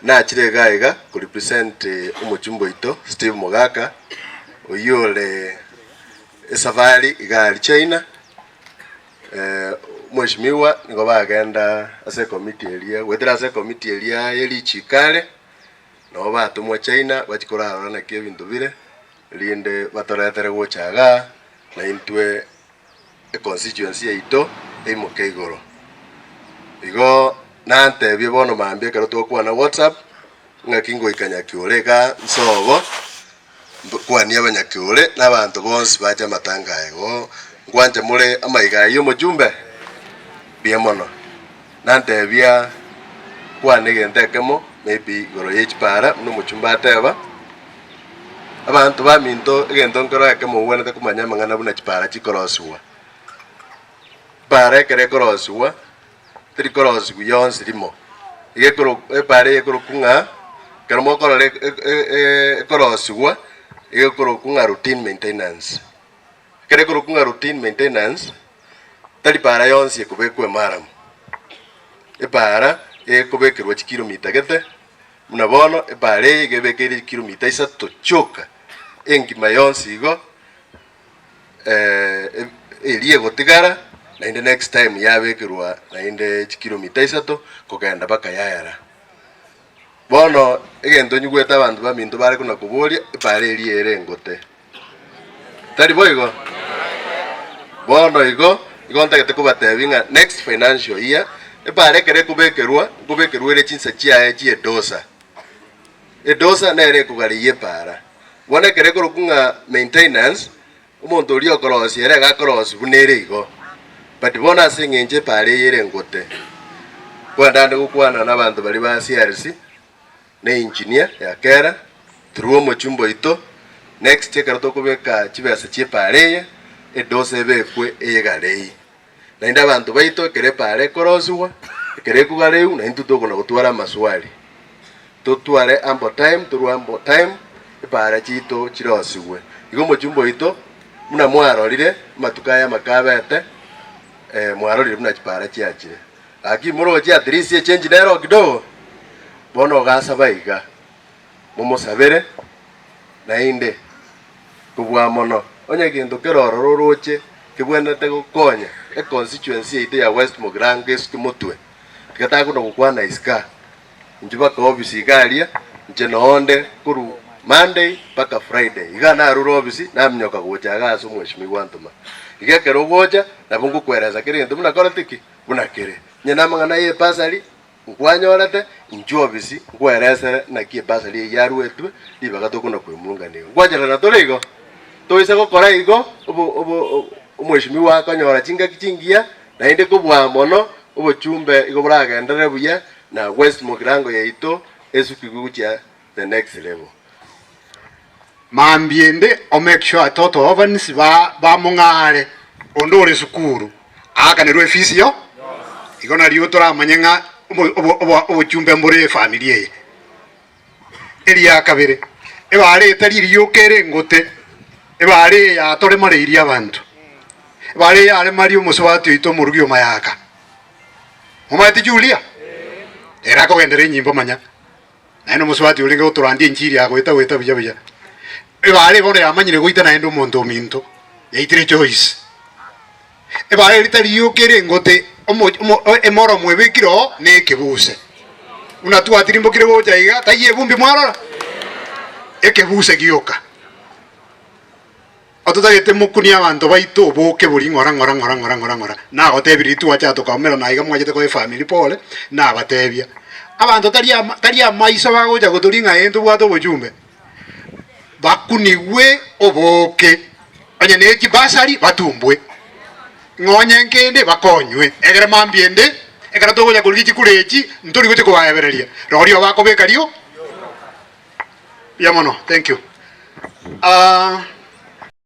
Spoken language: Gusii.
Nachire iga iga ko represent omochumba oito Steve Mogaka, oyio ore esafari iga aria China, Mweshimiwa nigo bagenda ase ecommittee eria, goetera ase ecommittee eria ye richiko are, nabo batomwa China bachie korarora naki ebinto bire, rinde batoretere gocha igaa, na intwe econstituency yaito eimoke igoro. Igo nantebie bono mambia ekero twakwana whatsapp, ng'aki ngoika Nyakiore igaa nsobo, nkwanie abanyakiore na abanto bonsi bache amatanga aya. Igo nkwanche more amaiga ayio omochumbe? Mbuya mono. Nantebia kwana egento ekemo maybe igoro ye chipara buna omochumbe ateba, abanto baminto egento nkero ekemo ogwenerete komanya amang'ana buna chipara chikorosiwa. Epara ekero ekorosiwa, teri korosiwa yonsi rimo, iga ekoro epara eye ekorokwa ng'a ekero mokorora ekorosiwa, iga ekorokwa ng'a routine maintenance. Ekero ekorokwa ng'a routine maintenance, tari paara yonsi ekobekwa emaramu, epaara ekobekerwa chikilomita gete, buna bono epaara eye iga ebekeire chikilomita isato chioka, engima yonsi igo eria egotigara naende next time yabekerwa naende chikilomita isato kogenda mpaka yaera. Bono egento nyigwete abanto baminto bare kona koboria, epaara eria ere engote. Tari boigo? Bono igo, igo ntagete kobatebia ng'a next financial year, epara ekero ekobekerwa, nkobekerwa ere chinsa chiaye chi'edosa. Edosa nere ekogareyia epara. Bono ekero ekorokwa ng'a maintenance, omonto oria okorosia ere iga akorosia buna ere igo. But bono ase eng'encho epara eye ere engote, kwandande gokwana na abanto baria ba CRC, ne engineer ya kera through omochumba oito, next ekero tokobeka chibesa chie epaara eye, edosa ebekwe eyegarei. Naende abanto baito ekero epaara ekorosiwa, ekero ekogareiwu na intwe tokona gotwara amaswali. Totware ample time, torwe ample time, epaara chiaito chirosigwe. Igo omochumba oito, buna mwarorire amatuko aya amake abete, mwarorire buna chipaara chiachire. Gaki moroche at least echange nero kidogo, bono ogasaba iga, momosabere naende kobua mono, onye egento kere ororo oroche kebwenerete gokonya econstituency yaito ya West Mugirango esuke motwe, tiga takona gokwana isiko aa, inche mpaka ofisi iga aria, inche nonde korwa Monday mpaka Friday, iga narure ofisi naminyoka gocha igaa ase omweshimiwa antoma. Iga ekero ogocha, nabo ngokweresa kera egento buna korete ki? Buna kere. Onye namang'ana y'ebasari nkwanyorete, inchuo obisi nkweresere naki ebasari eyio yaruetwe, ribaga tokona kwemurungania igo. Nkwancherana tore igo? Toise gokora igo, obo obo omweshimiwa akonyora chingaki chingiya, naende kobua mono, obochumbe igo boragenderere buya, na West Mugirango yaito esukigwe gochia the next level. Mambia ende o make sure atoto orphans ba bamong'are onde ore sukuru aakanerwe efees yo igo nario toramanye ng'a obo obo obo obochumbe mbore efamiri eye. Eria kabere, ebare etari erioka ere engote, ebare eye yatoremoreirie abanto, ebare eye yaremaria omosubati oito omorugi o mayaka. Momanyete Julia? Ere akogenderera enyimbo manya. Naende omosubati orenge gotorandia enchiri agoeta goeta buya buya. Ebaare bono yamanyire goita naende omonto ominto, yaitire Joyce. Ebaare eria tari yoka ere engote, omo omo emoromo ebekire oo na ekebuse. Buna twatirimbokire gocha iga, taiyo ebumbi mwarora? Ekebuse gioka. Ototagete mokunie abanto baito oboke boria ng'ora ng'ora ng'ora ng'ora ng'ora ng'ora. Nagotebirie twacha tokaumera na iga mwachete koa efamiri pole, nabatebia, abanto tari ama tari amaiso bagocha gotoria ng'a ee ntobwate obochumbe, bakunigwe oboke, onye ne chibasari batumbwe, ng'a onye nkende bakonywe, egere mambia ende, ekero togocha korigia chikura echi, ntori gochia kobaebereria, rorio bakobeka rio. Mbuya mono, thank you. Ah.